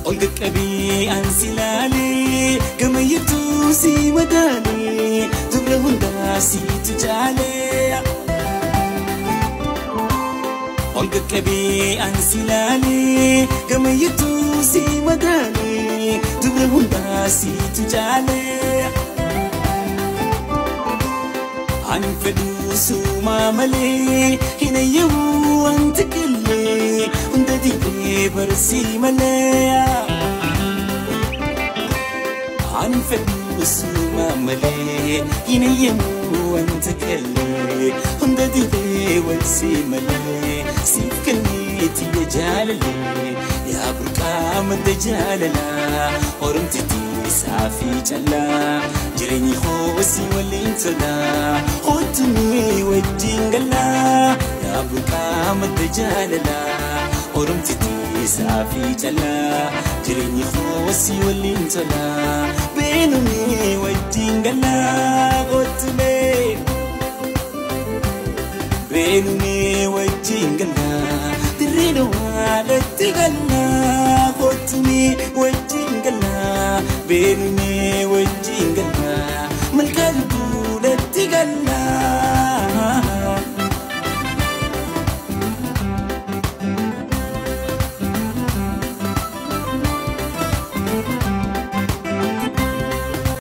Ol qaqqabii an si laalee gamayyattuu si madaalee dubra hundaa siitu jaalee. Ol qaqqabii an si laalee gamayyattuu si madaalee dubra hundaa siitu jaalee. An fedhuu suumaa malee hin eeyyamuu wanti killee hunda dibee barsii malee. An fedhuu suumaa malee hin eeyyamuu wanta killee hunda dibee barsii malee. Siif kenneeti ya jaalalee yaa burqaa madda jaalalaa oromtitii saafii callaa jireenyi hoosii waliin tolaa hootumee wajjin galaa yaa burqaa madda jaalalaa oromtitii saafii callaa jireenyi hoosii waliin tolaa beenumee wajjin galaa hootumee beenumee wajjin galaa dirreen waadatti galaa hootumee wajjin galaa beenumee.